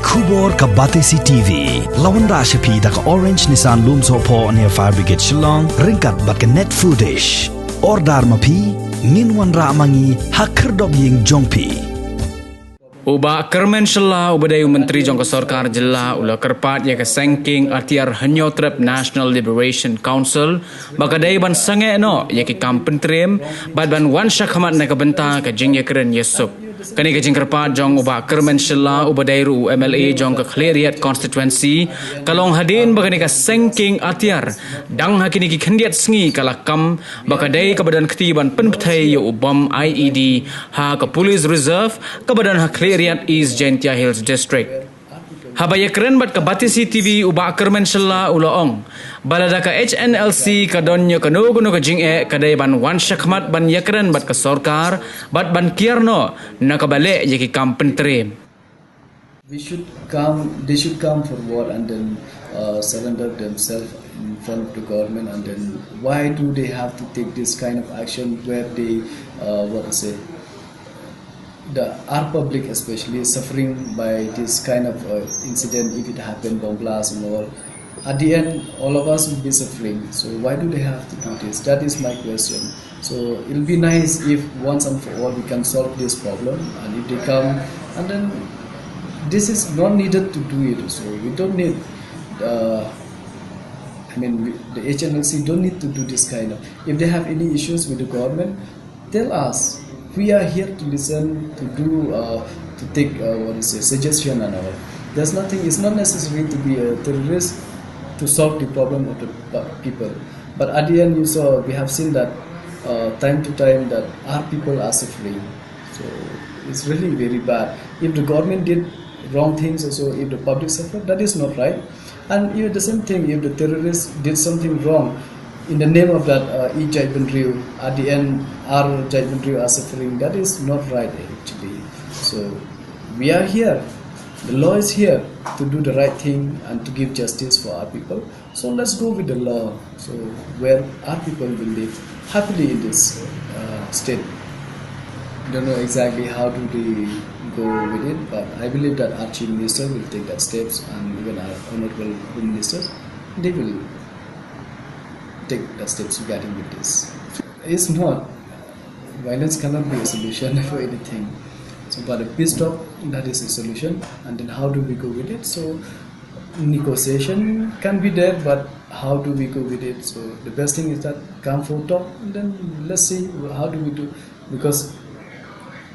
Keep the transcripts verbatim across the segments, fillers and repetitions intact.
Khubor ka Batesi T V. La wanrah sha phi da ka Orange Nissan Lumsohphoh near Fire Brigade Shillong, ryngkat bad ka Net Foodish. Order ma phi, ngin wanrah ma ngi ha khyrdop ïing jong phi. U Bah Kyrmen Shylla uba dei u Myntri jong ka Sorkar Jylla u la kyrpad ïa ka Seng Kieng Atiar Hynñiewtrep National Liberation Council ba ka dei ban sangeh noh ïa ki kam pyntriem bad ban wan shakhmat na ka bynta ka jingïakren ïasuk. Kane ka jingkyrpad jong u Bah Kyrmen Shylla uba dei ruh u M L A jong ka Khliehriat Constituency ka long hadien ba kane ka Seng Kieng Atiar dang ha kine ki khyndiat sngi ka la kam ba ka dei kaba don kti ban pynbthei ïa u bom I E D ha ka Police Reserve kaba don ha Khliehriat, East Jaintia Hills District. Haba ïakren bad ka Batesi T V u Bah Kyrmen Shylla u la ong ba lada ka H N L C ka don ïa kano kano ka jingeh ka dei ban wan shakhmat ban ïakren bad ka sorkar bad ban kiar noh na kaba leh ïa ki kam pyntriem. We should come, they should come forward and then uh, surrender themselves in front of the government, and then why do they have to take this kind of action where they, uh, what to say, the our public especially suffering by this kind of uh, incident? If it happened, bomb blast and all, at the end all of us will be suffering. So why do they have to do this? That is my question. So it'll be nice if once and for all we can solve this problem, and if they come, and then this is not needed to do it. So we don't need uh, I mean, we, the H N L C don't need to do this kind of. If they have any issues with the government, tell us. We are here to listen, to do, uh, to take uh, what is it, suggestion and all. There's nothing. It's not necessary to be a terrorist to solve the problem of the pu- people. But at the end, you saw we have seen that uh, time to time that our people are suffering. So it's really very bad. If the government did wrong things also, if the public suffer, that is not right. And you know, the same thing, if the terrorists did something wrong in the name of that uh, Eid Jaidbynriew, at the end, our Jaidbynriew are suffering. That is not right, actually. So we are here. The law is here to do the right thing and to give justice for our people. So let's go with the law. So where our people will live happily in this uh, state. Don't know exactly how do they go with it, but I believe that our chief minister will take that steps, and even our honorable home ministers, they will take that steps regarding with this. It's not, violence cannot be a solution for anything. So, but a peace talk, that is a solution. And then how do we go with it? So negotiation can be there, but how do we go with it? So the best thing is that come for talk, and then let's see how do we do. Because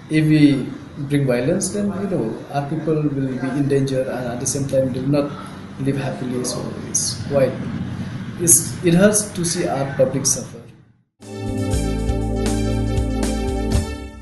if we bring violence, then you know our people will be in danger, and at the same time they will not live happily. So it's quite, it's, it hurts to see our public suffer.